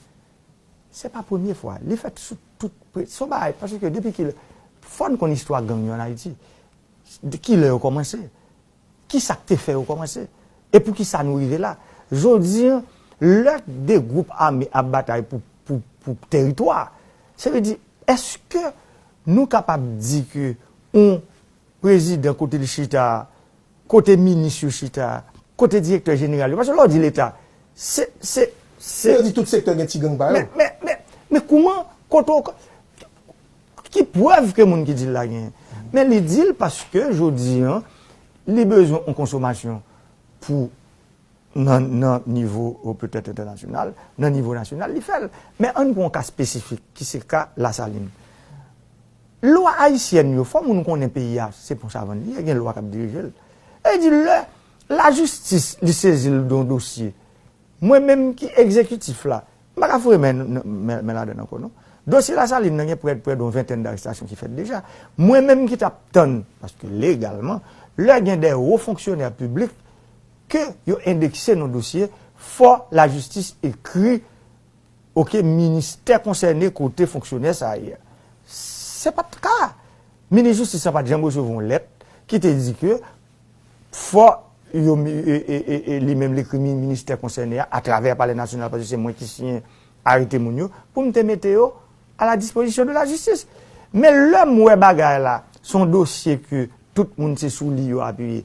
Se pa premye fwa. Li fèt sou tout pre-, se yon bagay, paske depi kilè, fò n konn istwa gang yo ann Ayiti. De kilè yo kòmanse? Kisa k te fè yo kòmanse? E poukisa nou rive la? Jodi an, lè de gwoup ame ap batay pou, pou, pou teritwa, se vle di, èske nou kapab di ke yon prezidan kote l chita, kote minis yo chita, kote direktè jeneral yo? Paske lè w di Leta, se, se, se... Yo di tout sektè gen ti gang pa yo. Men, men, men, men kouman, kote w, ki prèv ke moun ki di l la genyen? Men li di l paske jodi an, li bezwen yon konsomasyon pou nan, nan nivo, o, petèt entènasyonal, nan nivo nasyonal, li fè l. Men ann pran yon ka espesifik, ki se ka Lasalin. Lwa ayisyèn yo, fò moun konnen peyi a, se pou savann li ye, gen lwa k ap dirije l. E di lè lajistis li sezi l de yon dosye, mwen menm ki egzekitif la, m pa ka foure men, men, men ladann ankò non. Dosye Lasalin nan gen prè, prè de yon ventèn darestasyon ki fèt deja. Mwen menm ki t ap tann, paske legalman, lè gen de wo fonksyonè piblik ke yo endekse nan dosye, fò lajistis ekri, oke, ministè konsène kote fonksyonè sa a ye. Se pa t ka. Minis jistis la pa t janm resevwa yon lèt ki te di ke fò yo mi-, e, e, e, e li menm l ekri mi-, ministè konsène a, atravè Palè Nasyonal, paske se mwen ki siyen arete moun yo, pou m te mete yo a la dispozisyon de la jistis. Men lè m wè bagay la, se yon dosye ke tout moun se sou li yo apiye,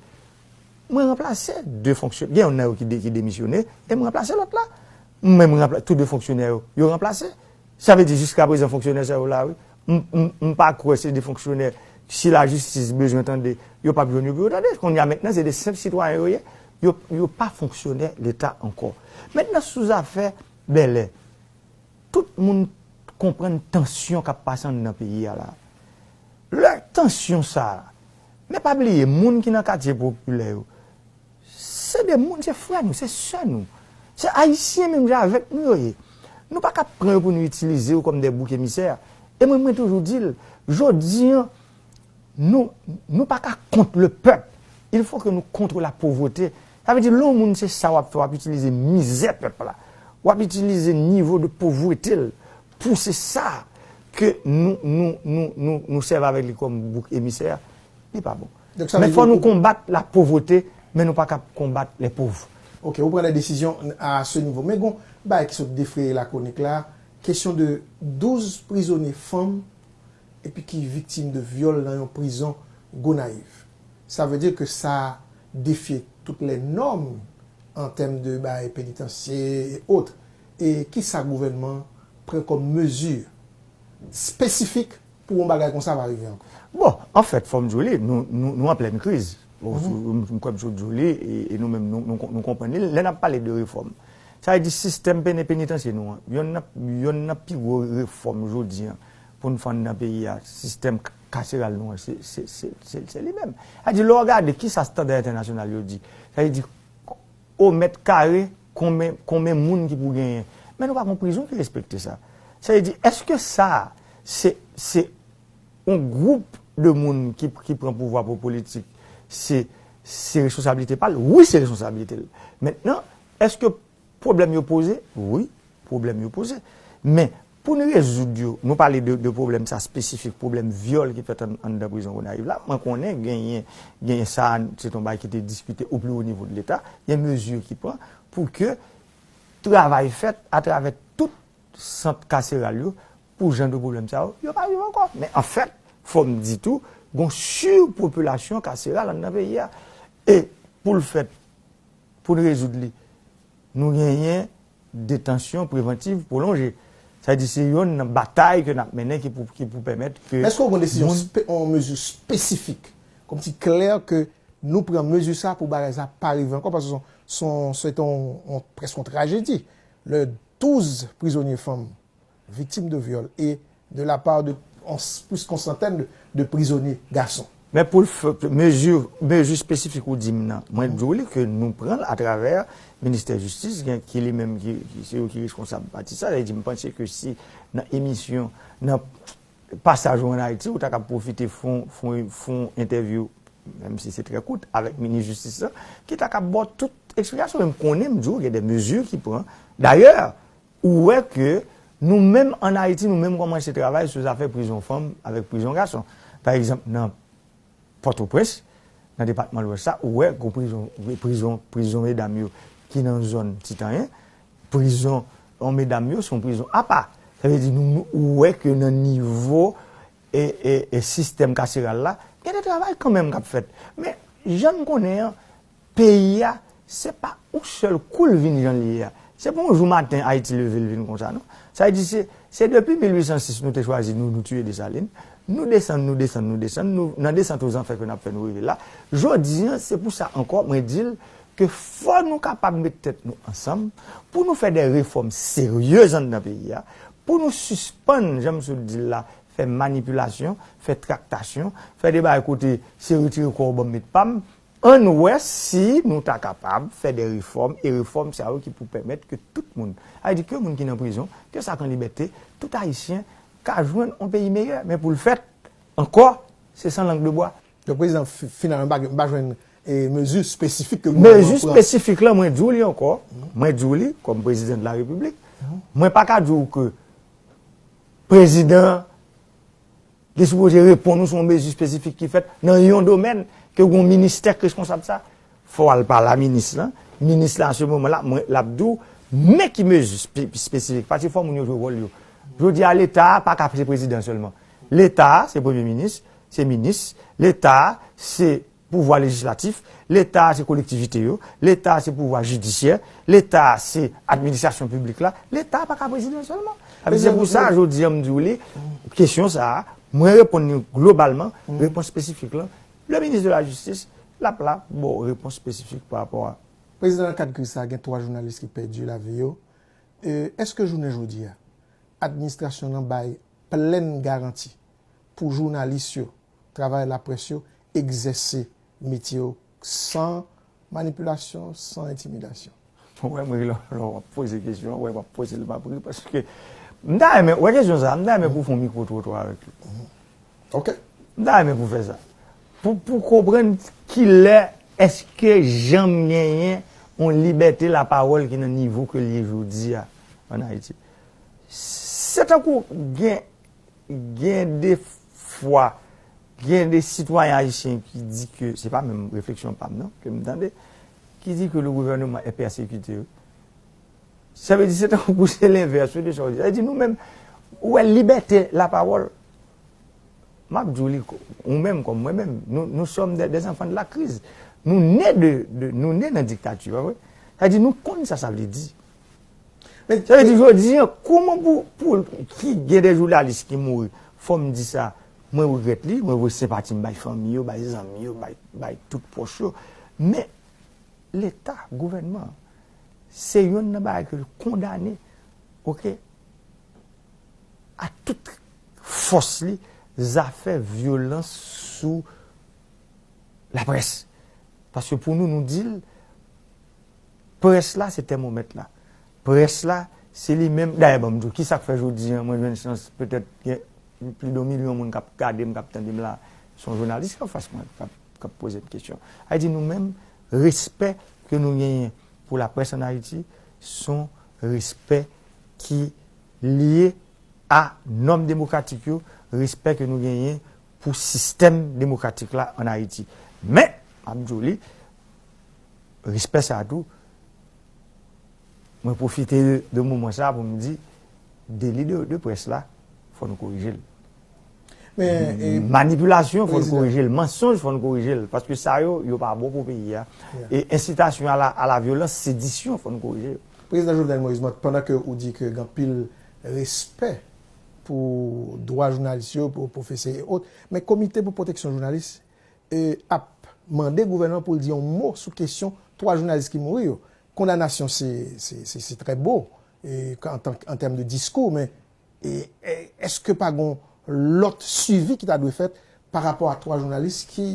mwen ranplase de fonksyon-, gen youn nan yo ki de-, ki demisyone, e m ranplase lòt la. Mwen menm, m ranpla-, tou de fonksyonè yo, yo ranplase. Sa vle di, jiskaprezan, fonksyonè sa yo la, wi. M, m, m pa kwè se de fonksyonè, si lajistis bezwen tande, yo p ap jwenn yo pou yo tande. Kounye a mentnan, se de senp sitwayen yo ye. Yo, yo pa fonksyonè Leta ankò. Mentnan, sou zafè Bèlè, tout moun konprann tansyon k ap pase anndan peyi a la. Lè tansyon sa a, men pa bliye, moun ki nan katye popilè yo, se de moun, se frè nou, se sè nou. Se Ayisyen menm jan avèk nou yo ye. Nou pa ka pran yo pou nou itilize yo kòm de bouk emisè. E mwen, mwen toujou di l, jodi an, nou, nou pa ka kont le pèp. Il faut que nous contre la pauvreté. Sa vle di, lè yon moun se sa w ap fè, w ap itilize mizè pèp la. W ap itilize nivo de povrete l pou se sa ke nou, nou, nou, nou, nou sèvi avèk li kòm bouk emisè a. Li pa bon. Men fò nou konbat la pauvreté, men nou pa ka konbat les pauvres. Ok, ou pran de desizyon a se nivo. Men gon bagay ki sot defreye lakronik la, kesyon de douz prizonye fanm epi ki viktim de vyòl nan yon prizon Gonayiv. Sa vle di ke sa defye tout lè nòm an tèm de bagay penitansye e ot. E kisa gouvènman pran kòm mezi espesifik pou yon bagay konsa pa rive ankò? Bon, anfèt, fò m di w li, nou, nou, nou an plèn kriz. Bon, m, m kwè m sot di w li, e, e nou menm, nou, nou, nou konprann li. Lè n ap pale de refòm, sa vle di sistèm peni-, penitansye nou an, yonn nan, yonn nan pi gwo refòm jodi an, pou n fè anndan peyi a, sistèm k-, kaseral nou an, se, se, se, se, se li menm. Sa vle di, lè w gade kisa estanda entènasyonal yo di, sa vle di, o mèt kare, konbyen, konbyen moun ki pou genyen. Men nou pa gon prizon ki respekte sa. Sa vle di, èske sa, se, se yon gwoup de moun ki, ki pran pouvwa pou politik, se, se responsablite pa l? Wi, se responsablite l. Mentnan, èske pwoblèm yo poze? Wi, pwoblèm yo poze. Men, pou n rezoud yo, nou pale de, de pwoblèm sa espesifik, pwoblèm vyòl ki fèt an, anndan prizon Gonayiv la. Mwen konnen genyen, genyen sa, se t on bagay ki te diskite o pli wo nivo de Leta. Gen mezi ki pran pou ke travay fèt atravè tout sant kaseral yo pou jan de pwoblèm sa yo, yo pa rive ankò. Men anfèt, fò m di tou, gon sipopilasyon kaseral anndan peyi a. E pou l fèt, pou n rezoud li, nou genyen detansyon prevantiv pwolonje. Sa vle di se yonn nan batay ke n ap mennen ki pou, ki pou pèmèt ke... Èske w gen desizyon, yon mezi espesifik, kòmsi klè ke nou pran mezi sa pou bagay sa pa rive ankò, paske se yon, se yon, se yon, yon, prèske yon trajedi. Lè douz prizonye fanm victimes de viol et de la part de en- plus qu'une centaine de, de prisonniers garçons. Men pou l fè mezi, mezi espesifik ou di m nan, mwen di w li ke nou pran l atravè Ministè Jistis, gen, ki li menm ki, ki se yo ki reskonsab pati sa. Sa vle di, m panse ke si nan emisyon, nan pasaj ou ann Ayiti, ou ta kab pwofite fon, fon, fon entèvyou, menm si se trè kout, avèk minis jistis la, ki ta kab ba w tout eksplikasyon. Men m konnen, m di w, gen de mezi ki pran. Dayè, ou wè ke nou menm ann Ayiti, nou menm kòmanse travay sou zafè prizon fanm avèk prizon gason. Pa egzanp, nan Pòtoprens, nan depatman Lwès la, ou wè gwo prizon, prizon, prizon medam yo ki nan zòn Titanyen, prizon yon medam yo se yon prizon apa. Sa vle di nou, nou- ou wè ke nan nivo e, e, e sistèm kaseral la, gen de travay kanmenm k ap fèt. Men, jan n konnen an, peyi a, se pa yon sèl kou l vin jan l ye a. Se pa yon jou maten Ayiti leve l vin konsa, non. Sa vle di se, se depi mil uit san sis nou te chwazi nou, nou tiye Desalin. Nou desann, nou desann, nou desann. Nou, nan desant ozanfè ke n ap fè nou rive la. Jodi an, se pou sa ankò, mwen di l ke fò nou kapab met tèt nou ansanm pou nou fè de refòm seryez anndan peyi a, pou nou sispann, jan m sot di l la, fè manipilasyon, fè traktasyon, fè de bagay kote se retire kò w ban m met pa m. Ann wè si nou ta kapab fè de refòm, e refòm sa yo ki pou pèmèt ke tout moun, sa vle di ke moun ki nan prizon, ke sa k an libète, tout Ayisyen ka jwenn yon peyi meyè. Men pou l fèt, ankò, se san lang de bwa. Donk, prezidan, fi- finalman, m pa gen- m pa jwenn e, mezi espesifik ke gouvènman an Mezi pran. Espesifik la, mwen di w li ankò, mwen di w li, kòm prezidan de la repiblik, mwen pa ka di w ke prezidan an li sipoze reponn ou sou yon mezi espesifik ki fèt nan yon domèn ke yon ministè k reskonsab sa. Fò w al pale a minis lan. Minis la, an se moman la, mwen, l ap di w, men ki mezi espe- espesifik. Paske fò moun yo jwe wòl yo. Jodi a, Leta a pa ka se prezidan sèlman. Leta a, se premye minis, se minis. Leta a, se pouvwa lejislatif. Leta a, se kolektivite yo. Leta a, se pouvwa jidisyè. Leta a, se administrasyon piblik la. Leta a pa ka prezidan sèlman. Sa vle di, se pou sa, jodi a, m di w li, kesyon sa a, mwen reponn li globalman, repons espesifik lan, le ministre de la Justice, l ap la, bon, repons espesifik pa rapò a. Prezidan, nan kad kriz sa a, gen twa jounalis ki pèdi lavi yo. E, èske jounen jodi a, administrasyon an bay plèn garanti pou jounalis yo, travayè laprès yo, egzèse metye yo san manipilasyon, san entimidasyon? Ou wè, mwen, lè, lè w ap poze kesyon an, ou wè, m ap poze l, m ap ri, paske m ta renmen, ou wè kesyon sa a, m ta renmen pou w fè yon mikwo twotwa avèk li. Ok. M ta renmen pou w fè sa. Pou, pou w konprann kilè èske janm genyen yon libète lapawòl ki nan nivo ke l ye jodi a ann Ayiti. Se tankou gen, gen de fwa, gen de sitwayen ayisyen ki di ke, se pa menm refleksyon pa m nan, ke m tande, ki di ke le gouvernement est persécuté. Sa vle di, se tankou se lenvès de sa w di. Sa vle di, nou menm, ou wè, libète lapawòl, m ap di w li, ou menm kòm mwen menm, nou, nous sommes des, des enfants de la crise. Nou ne de, de, nou ne nan diktati, pa vre? Sa vle di, nou konn sa sa vle di. Sa vle di, jodi a, kòman pou, pou ki gen de jounalis ki mouri, fò m di sa, mwen regrèt li, mwen voye senpati m bay fanmi yo, bay zanmi yo, bay, bay tout pwòch yo. Men, Leta, gouvènman an, se yonn nan bagay ke l kondane, oke, a tout fòs li, zafè vyolans sou laprès. Paske pou nou, nou di l, près la, se tèmomèt la. Près la, se li menm. Dayè, ban m di w, ki sa k fè jodi a, mwen jwenn chans, petèt, gen plis de yon milyon moun k ap gade m, k ap tande m la, se yon jounalis ki anfas mwen, k ap, k ap poze m kesyon. Sa vle di nou menm, respè ke nou genyen pou laprès ann Ayiti, se yon respè ki lye a nòm demokratik yo, respè ke nou genyen pou sistèm demokratik la ann Ayiti. Men, m ap di w li, respè sa a tou, mwen pwofite de, de moman sa a pou m di, deli de, de près la, fò nou korije l. Men, e, manipilasyon, fò nou korije l. Mansonj, fò nou korije l. Paske sa yo, yo pa bon pou peyi a. E ensitasyon a la, a la vyolans, sedisyon, fò nou korije yo. Prezidan Jovenel Moïse, mwen, pandan ke ou di ke gen anpil respè pou dwa jounalis yo, pou pwofesè e ot, men Komite pou Pwoteksyon Jounalis e, ap mande gouvènman pou l di yon mo sou kesyon twa jounalis ki mouri yo. Kondanasyon se, se, se, se trè bo e, an, tan, an tèm de diskou, men E, e èske pa gon lòt swivi ki ta dwe fèt pa rapò a twa jounalis ki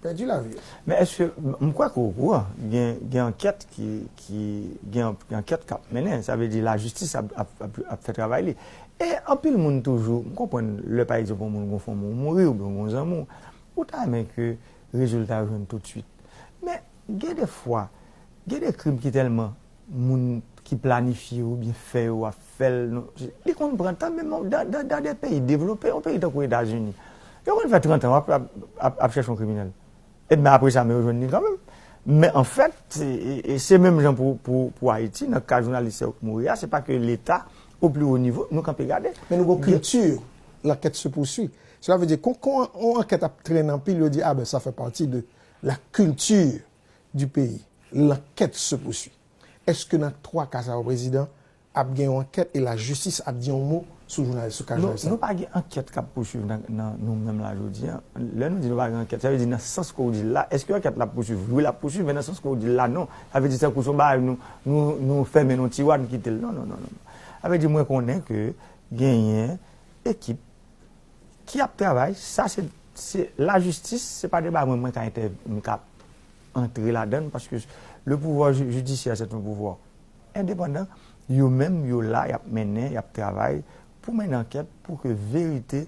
pèdi lavi yo? Men èske, m kwè ke w okouran, gen, gen ankèt ki, ki, gen, gen ankèt k ap mennen, sa vle di lajistis ap, ap, ap, ap fè travay li. E anpil moun toujou, m konprann lè pa egzanp yon moun gon fanmi w mouri oubyen yon zanmi w, ou ta renmen ke rezilta yo jwenn toutswit. Men gen de fwa, gen de krim ki tèlman moun ki planifye oubyen fè yo ap fè l, li konn pran tan, menm nan, nan, nan de peyi devlope, yon peyi tankou Etazini, yo konn fè trant an ap, ap, ap, ap chèche yon kriminèl. Ebyen apre sa, men yo jwenn li kanmenm. Men anfèt, se, e, e se menm jan pou, pou, pou Ayiti, nan ka jounalis sa yo k mouri a, se pa ke Leta, o pli wo nivo, nou kanpe gade. Men nou gon kilti, l'enquête se poursuit. Cela veut dire, kon, kon yon ankèt ap trennen anpil, yo di, ah ben, ça fait partie de la culture du pays. L'enquête se poursuit. Èske nan twa ka sa yo, prezidan, ap gen yon ankèt e lajistis ap di yon mo sou jounalis, sou ka jounalis sa? Nou pa gen ankèt k ap pouswiv nan, nan nou menm la jodi a. Lè nou di nou pa gen ankèt, sa vle di nan sans ke w di l la, èske ankèt la ap pouswiv? Wi, l ap pouswiv, men nan sans ke w di l la, non. Sa vle di tankou se yon bagay nou, nou, nou fèmen nan yon tiwa, nou kite l. Non, non, non, non. Sa vle di mwen konnen ke genyen ekip ki ap travay, sa se, se lajistis, se pa de bagay mwen, mwen ka entè-, m ka antre ladan l, paske le pouvoir ju-, judiciaire, c'est un pouvoir indépendant, yo menm, yo la, y ap mennen, y ap travay pou mennen ankèt, pou ke verite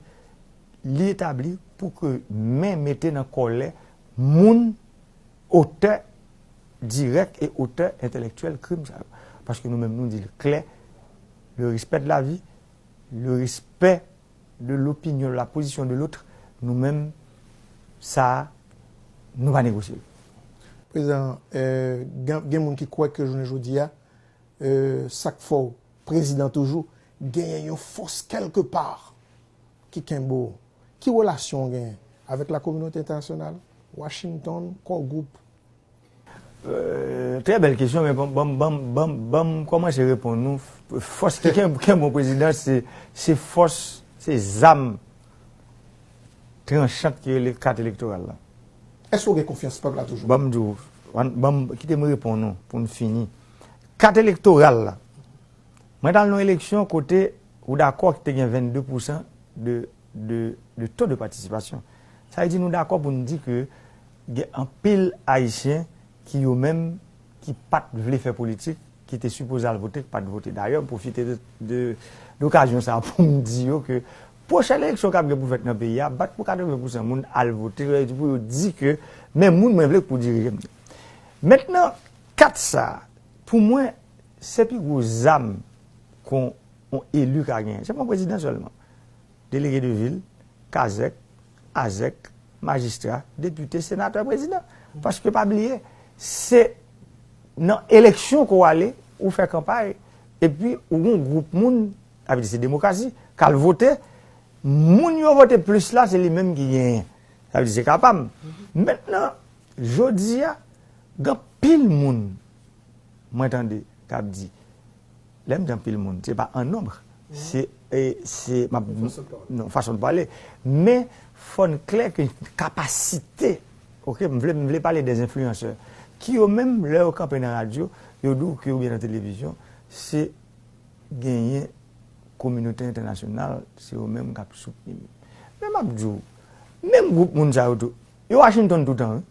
li etabli, pou ke men mete nan kòlè moun otè dirèk e otè entèlektyèl krim sa yo. Paske nou menm, nou di l klè, le respect de la vie, le respect de l'opinion, la position de l'autre, nou menm, sa, nou pa negosye l. Prezidan, euh, gen, gen moun ki kwè ke jounen jodi a, euh, sa k fè w prezidan toujou, genyen yon fòs kèlkepa ki kenbe w. Ki relasyon w genyen avèk la kominote entènasyonal, Washington, Core Group? Euh, trè bèl kesyon, men ban m, ban m, ban m, ban m, ban m kòmanse reponn ou. F-, fòs ki ken, ken bon prezidan, se, se fòs, se zam tranchant ki rele kat elektoral la. Èske w gen konfyans pèp la toujou? Ban m di w, ban, ban m, kite m reponn ou pou n fini. Kat elektoral la, mwen t al nan yon eleksyon kote ou dakò ki te gen vennde pousan de, de, de to de patisipasyon. Sa vle di nou dakò pou n di ke gen anpil Ayisyen ki yo menm ki pa t vle fè politik, ki te sipoze al vote, ki pa t vote. Dayè, m pwofite de, de, de okazyon sa a pou m di yo ke pwochèn eleksyon k ap gen pou fèt nan peyi a, bat pou katreven pousan moun al vote, sa vle di pou yo di ke, men moun mwen vle pou dirije m. Mentnan, kat sa a, pou mwen, se pi gwo zam kon yon eli ka genyen. Se pa yon prezidan sèlman. Delege de vil, kazèk, azèk, majistra, depite, senatè, prezidan. Paske pa bliye, se nan eleksyon ke w ale, ou fè kanpay, epi ou gon gwoup moun, sa vle di se demokrasi, k al vote, moun yo vote plis la, se li menm ki genyen. Sa vle di se ka pa m. Mentnan, jodi a, gen anpil moun, mwen tande, k ap di, lè m di anpil moun, se pa an nonb, se, e, se, m ap, non, fason de pale. Men, fò n klè ke kapasite, oke, m vle, m vle pale de enfliyansè, ki yo menm, lè yo kanpe nan radyo, yo di w ke, oubyen nan televizyon, se genyen kominote entènasyonal, se yo menm k ap soutni m. Men m ap di w, menm gwoup moun sa yo tou, yo Washington toutan, wi.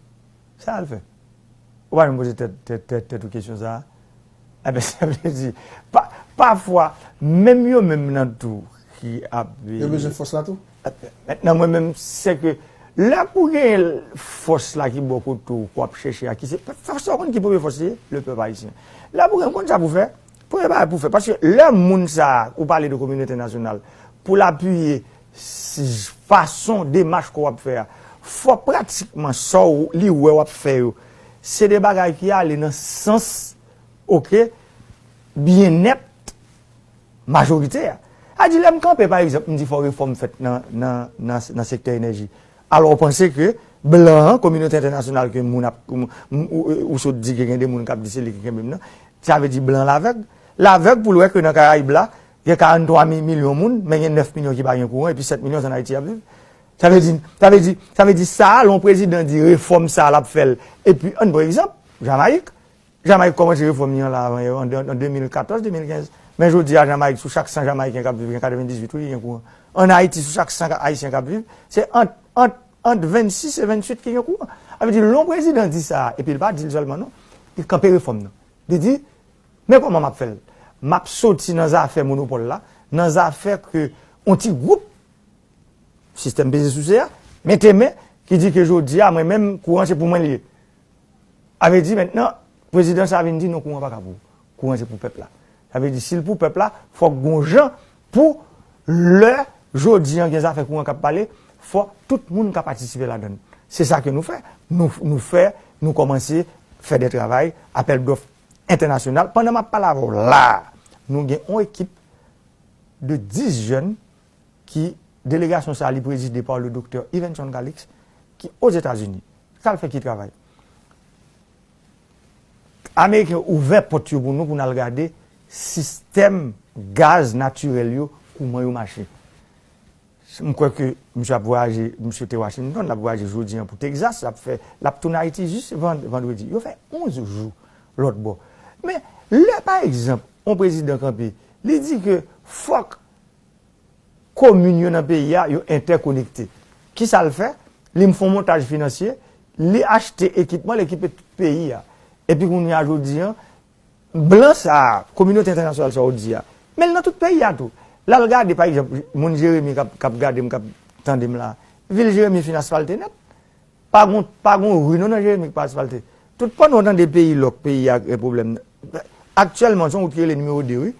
Sa y al fè? Ou pa janm poze tèt, tèt, tèt, tèt ou kesyon sa a? Enben, sa vle di, pa, pafwa, menm yo menm nan tou ki ap, yo bezwen fòs la tou? Mentnan, mwen menm, se ke lè pou gen fòs la ki bò kote w, k w ap chèche a, ki se, fòs la, w konn ki premye fòs li ye? Le pèp ayisyen. Lè pou gen, w konn sa pou fè? Premye bagay pou fè, paske lè moun sa a, ou pale de kominote entènasyonal, pou l apiye s-, fason, demach ke w ap fè a, fò pratikman sa w, li wè w ap fè yo, se de bagay ki ale nan sans, oke, byennèt majorite a. Sa di, lè m kanpe, pa egzanp, m di fò refòm fèt nan, nan, nan, nan sektè enèji. Alò, w panse ke blan an, kominote entènasyonal ke moun ap, ou, ou, ou sot di ke gen de moun k ap di se li ki kenbe m nan, sa vle di blan l avèg. L avèg pou l wè ke nan Karayib la, gen karanntwa mi-, milyon moun, men gen nèf milyon ki pa gen kouran, epi sèt milyon se ann Ayiti y ap viv. Sa vle di, sa vle di, sa vle di sa a, lè yon prezidan di refòm sa a, l ap fè l. Epi, ann pran egzanp, Jamayik. Jamayik kòmanse refòm li an la avan yè, an, an de mil katòz, de mil kenz. Men jodi a, Jamayik, sou chak san Jamayiken k ap viv, gen katrevendizuit, wi, ki gen kouran. Ann Ayiti, sou chak san Ayisyen k ap viv, se ant, ant, ant vennsis e vennuit ki gen kouran. Sa vle di, lè yon prezidan di sa, epi l pa di l sèlman, non, li kanpe refòm nan. Li di, men kòman m ap fè l? M ap soti nan zafè monopòl la, nan zafè ke yon ti gwoup sistèm peze souse a, mete men, ki di ke jodi a, mwen menm, kouran se pou mwen li ye. Sa vle di mentnan, prezidan sa vin di non, kouran pa ka pou ou. Kouran se pou pèp la. Sa vle di, si l pou pèp la, fòk gon jan pou lè jodi an gen zafè kouran k ap pale, fò tout moun ka patisipe ladan l. Se sa ke nou fè. Nou, nou fè, nou kòmanse fè de travay, apèl dòf entènasyonal. Pandan m ap pale avè w la, nou gen yon ekip de dis jèn ki, delegasyon sa a, li prezide pa le doktè Yvenson Calixte, ki Ozetazini. K al fè ki travay? Ameriken ouvè pòt yo pou nou, pou n al gade sistèm gaz natirèl yo, kouman yo mache. M kwè ke misye ap vwayaje, misye te Washington, l ap vwayaje jodi an pou Texas, l ap fè, l ap tounen Ayiti jis van-, vandredi. Yo fè onz jou lòt bò. Men, lè, pa egzanp, yon prezidan kanpe, li di ke fòk komin yo nan peyi a, yo entèkonekte. Kisa l fè? Li fè yon montaj finansye, li achte ekipman, l ekipe tout peyi a. Epi kounye a, jodi an, blan sa a, kominote entènasyonal sa w di a, men l nan tout peyi a tou. L al gade, pa egzanp, moun Jeremi k ap, k ap gade m, k ap tande m la, vil Jeremi fin asfalte nèt. Pa gon, pa gon ri non nan Jeremi ki pa asfalte. Tout pandan w tande peyi lòk, peyi a gen pwoblèm. Aktyèlman, se yon wout ki rele nimewo de, wi,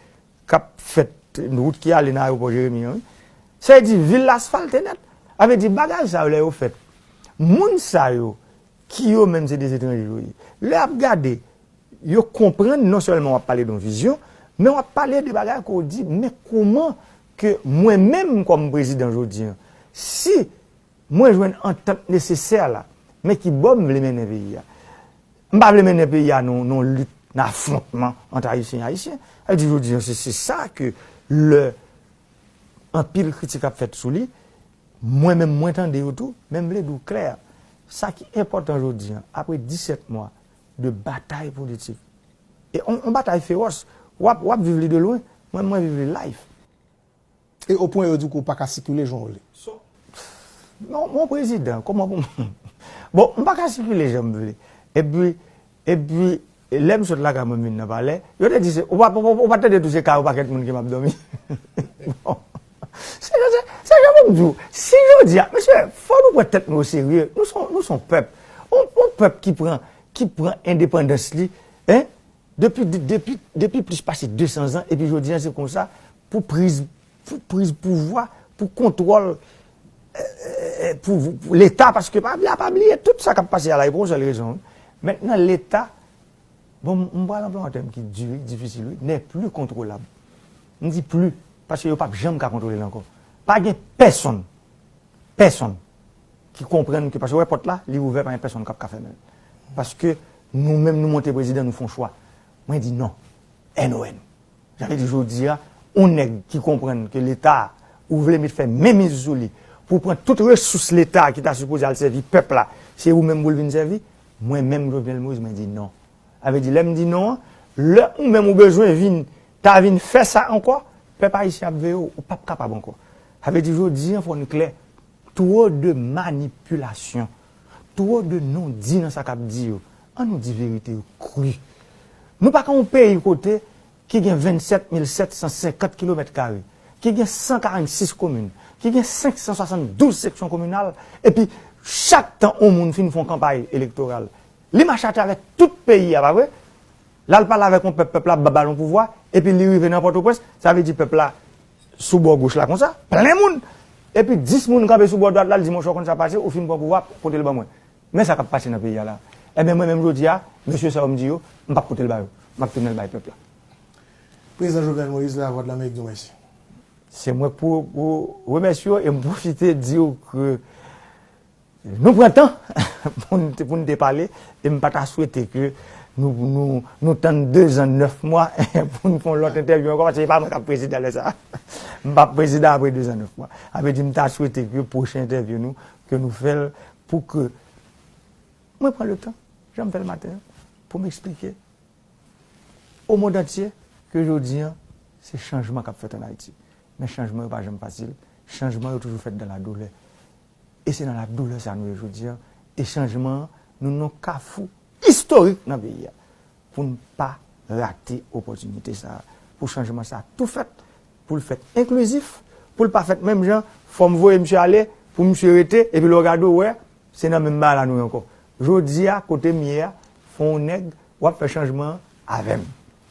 k ap fèt, wout ki ale nan ayewopò Jeremi an, wi. Sa vle di, vil la asfalte nèt. Sa vle di, bagay sa yo, lè yo fèt, moun sa yo, ki yo menm se de etranje yo ye. Lè y ap gade, yo konprann non sèlman w ap pale de yon vizyon, men w ap pale de bagay ke w di, men kòman ke mwen menm kòm prezidan jodi an, si mwen jwenn antant nesesè la, men ki bò m vle mennen peyi a. M pa vle mennen peyi a nan, nan lit, nan afwontman ant Ayisyen e Ayisyen. Sa vle di jodi an, se, se sa ke lè anpil kritik ap fèt sou li, mwen menm mwen tande yo tou, men m vle di w klè, sa ki enpòtan jodi an, apre disèt mwa de batay politik, e on, on batay fewòs, w ap, w ap viv li de lwen, mwen, mwen viv li live. E o pwen yo di ke w pa ka sikile jan w vle. Non, mon prezidan, kòman pou m, bon, m pa ka sikile jan m vle. Epi, epi, lè m sot lakay mwen, m vin nan palè, yo te di se, ou pa, ou pa, ou pa tande tou se kay yon pakèt moun ke m ap dòmi. Bon. Se, se, se jan pou m di w, si jodi a, mesye, fò nou pran tèt nou oserye. Nou se, nou se yon pèp. Yon, yon pèp ki pran, ki pran endepandans li, en, depi, de-, depi, depi plis pase de san zan, epi jodi a, se konsa, pou priz, pou priz pouvwa, pou kontwòl, eh, eh, eh, pou, pou Leta, paske pa, pa bliye tout sa k ap pase a la, e pou yon sèl rezon, wi. Mentnan, Leta, bon, m, m pral anplwaye yon tèm ki di, wi, difisil, wi, n'est plus contrôlable. M di plus, paske yo p ap janm ka kontwole l ankò. Pa gen pèsonn, pèsonn ki konprann ke, paske w wè pòt la, li ouvè, pa gen pèsonn k ap ka fèmen l. Paske nou menm, nou monte prezidan, nou fè yon chwa. Mwen di non, N O N. Sa vle di jodi a, yon nèg ki konprann ke Leta a, ou vle met fè menmiz sou li, pou pran tout resous Leta a ki ta sipoze al sèvi pèp la, se ou menm pou l vin sèvi, mwen menm Jovenel Moïse, mwen di non. Sa vle di, lè m di non an, lè ou menm ou bezwen vin, ta vin fè sa ankò, pèp ayisyen ap veye w, ou p ap kapab ankò. Sa vle di, jodi an, fò n klè, twò de manipilasyon, twò de non di nan sa k ap di yo. An nou di verite yo kri. Nou pa ka yon peyi kote ki gen vennsèt mil sèt san senkant kilomèt kare, ki gen san karannsis komin, ki gen senk san swasanndouz seksyon kominal, epi chak tan yon moun fin fè yon kanpay elektoral, li mache atravè tout peyi a, pa vre? L al pale avèk yon pèp, pèp la ba l yon pouvwa, epi li rive nan Pòtoprens, sa vle di pèp la sou bò goch la konsa, plen moun. Epi dis moun kanpe sou bò dwat la, l di, monchè, w konn sa pase, ou fin pran pouvwa, pote l ban mwen. Men sa k ap pase nan peyi a la. Ebyen, mwen menm jodi a, mesye sa yo m di yo, m p ap pote l ba yo. M ap tounen l bay pèp la. Prezidan Jovenel Moïse, Lavwadlamerik di w mèsi. Se mwen k pou, pou remèsye w e m pwofite di w ke nou pran tan pou n te, pou n te pale e m pa ta swete ke nou, nou, nou tann dezan nèf mwa pou n fè yon lòt entèvyou ankò, paske se pa mwen k ap prezidan lè sa a. M p ap prezidan apre dezan nèf mwa. Sa vle di m ta swete ke pwochen entèvyou nou, ke nou fè l pou ke mwen pran le tan, jan m fè l maten an, pou m eksplike au monde entier ke jodi an, Se chanjman k ap fèt ann Ayiti. Men chanjman yo pa janm fasil. Chanjman yo toujou fèt dans la douleur. E se nan ladoulè sa nou ye jodi a. E chanjman an, nou nan yon kafou istorik nan peyi a. Pou n pa rate opòtinite sa a. Pou chanjman sa a tou fèt, pou l fèt enklizif, pou l pa fèt menm jan, fò m voye misye ale, pou misye rete, epi lè w gade w wè, se nan menm bagay la nou ye ankò. Jodi a, kote m ye a, fò yon nèg, w ap fè chanjman an avè m.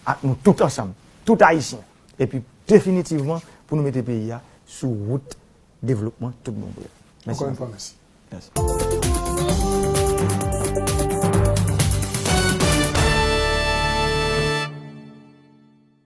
Ak nou tout ansanm, tout Ayisyen. Epi definitivman, pou nou mete peyi a sou wout devlopman tout bon vre. Mèsi. Ankò yon fwa, mèsi. Mèsi.